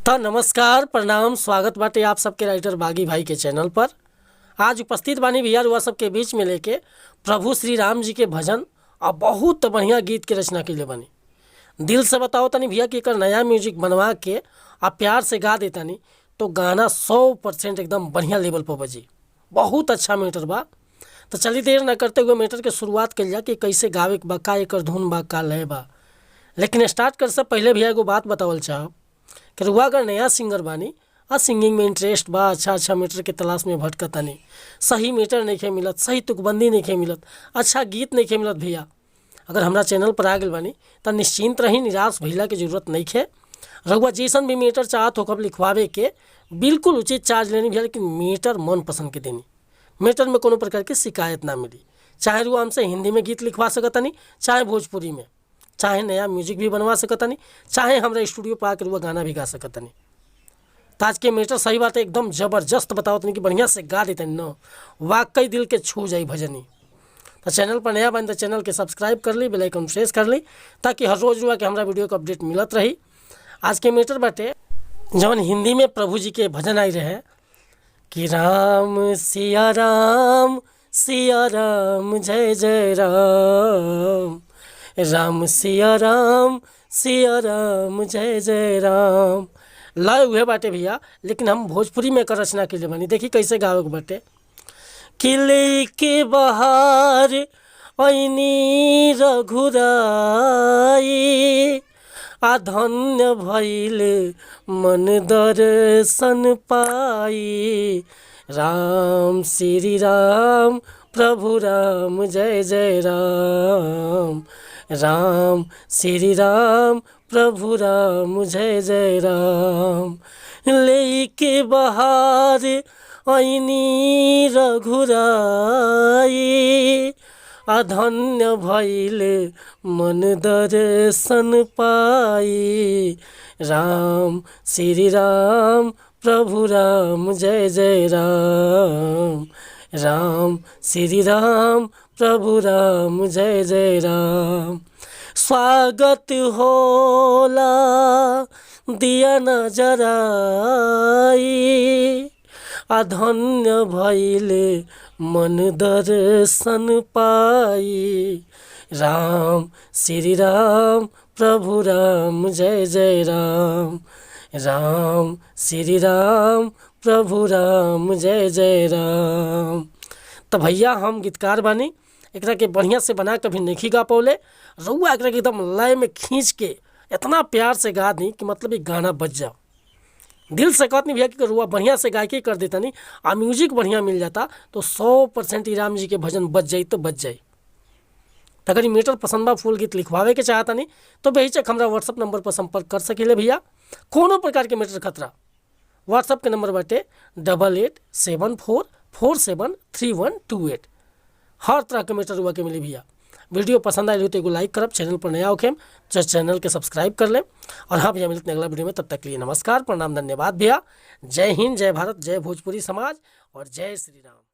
त नमस्कार, प्रणाम, स्वागत बाटे आप सबके राइटर बागी भाई के चैनल पर। आज उपस्थित बानी भैया रुआ सबके बीच में लेके प्रभु श्री राम जी के भजन और बहुत बढ़िया गीत के रचना कइले बानी। दिल से बताओ तनी भैया कि एकर नया म्यूजिक बनवा के आ प्यार से गा देतानी तो गाना 100% एकदम बढ़िया लेवल पर बजी। बहुत अच्छा मैटर बा। तो चलिए देर न करते हुए मैटर के शुरुआत कइल जा कि कैसे गावे के बा, का एकर धुन बा, का लय बा। लेकिन स्टार्ट करे से पहले भैया एगो बात बतावल चाहब कि रुआ अगर नया सिंगर बानी आ सिंगिंग में इंटरेस्ट बा, अच्छा अच्छा मीटर के तलाश में भटकतानी, सही मीटर नइखे मिलत, सही तुकबंदी नइखे मिलत, अच्छा गीत नइखे मिलत भैया, अगर हमरा चैनल पर आ गइल बानी त निश्चिंत रही, निराश भइला के जरूरत नइखे। रउआ जैसन भी मीटर चाहत होखब लिखवावे के बिल्कुल उचित चार्ज लेनी भैया, लेकिन मीटर मन पसंद के देनी। मीटर में कोनो प्रकार के शिकायत ना मिली। चाहे रुआ हमसे हिंदी में गीत लिखवा सकतानी, चाहे भोजपुरी में, चाहे नया म्यूजिक भी बनवा सकतानी, चाहे हमरा स्टूडियो पर आके रुआ गाना भी गा सकतानी। त आज के मैटर सही बात है, एकदम जबरदस्त बताओ तनी कि बढ़िया से गा देतनी न, वाकई दिल के छू जाई भजनी। तो चैनल पर नया बन तो चैनल के सब्सक्राइब कर ली, बेल आइकन प्रेस कर ली ताकि हर रोज रुआ के हमरा वीडियो के अपडेट मिलत रही। आज के मैटर बाटे जवन हिंदी में प्रभु जी के भजन आई रहे कि राम सिया राम जय जय राम, राम सिया राम जय जय राम। लय उहे बाटे भैया, लेकिन हम भोजपुरी में एकर रचना कइले बानी। देखी कैसे गावे के बाटे। किले के बहार ऐनी रघुराई, आ धन्य भइल मन दर्शन पाई, राम श्री राम प्रभु राम जय जय राम, राम श्री राम प्रभु राम जय जय राम। लेके बहार ऐनी रघुराई, आ धन्य भइल मन दर्शन पाई, राम श्री राम प्रभु राम जय जय राम, राम श्री राम प्रभु राम जय जय राम। स्वागत होला दिया न जराई, आ धन्य भइल मन दर्शन पाई, राम श्री राम प्रभु राम जय जय राम, राम श्री राम प्रभु राम जय जय राम। तो भैया हम गीतकार बानी, एकरा के बढ़िया से बना कभी नहीं गा पौले। रउआ एकरा के एकदम लय में खींच के इतना प्यार से गा दी कि मतलब ये गाना बज जाओ। दिल से कहत नहीं भैया कि रुआ बढ़िया से गायकी कर देता नहीं आ म्यूजिक बढ़िया मिल जाता तो 100% ही राम जी के भजन बज जाई तो बज जाई। अगर ये मीटर पसंद बा, फुल गीत लिखवावे के चाहता नहीं तो बेहिचक हमरा व्हाट्सअप नंबर पर संपर्क कर सकीले भैया। कोनो प्रकार के मीटर खतरा व्हाट्सअप के नंबर बाटे 8874473128। हर तरह के मीटर रुआ के मिली भैया। वीडियो पसंद आयल हो तो एगो लाइक करब, चैनल पर नया होखेम तो चैनल के सब्सक्राइब कर लेम। और हाँ भैया, मिलते हैं अगला वीडियो में, तब तक के लिए नमस्कार, प्रणाम, धन्यवाद भैया। जय हिंद, जय भारत, जय भोजपुरी समाज और जय श्री राम।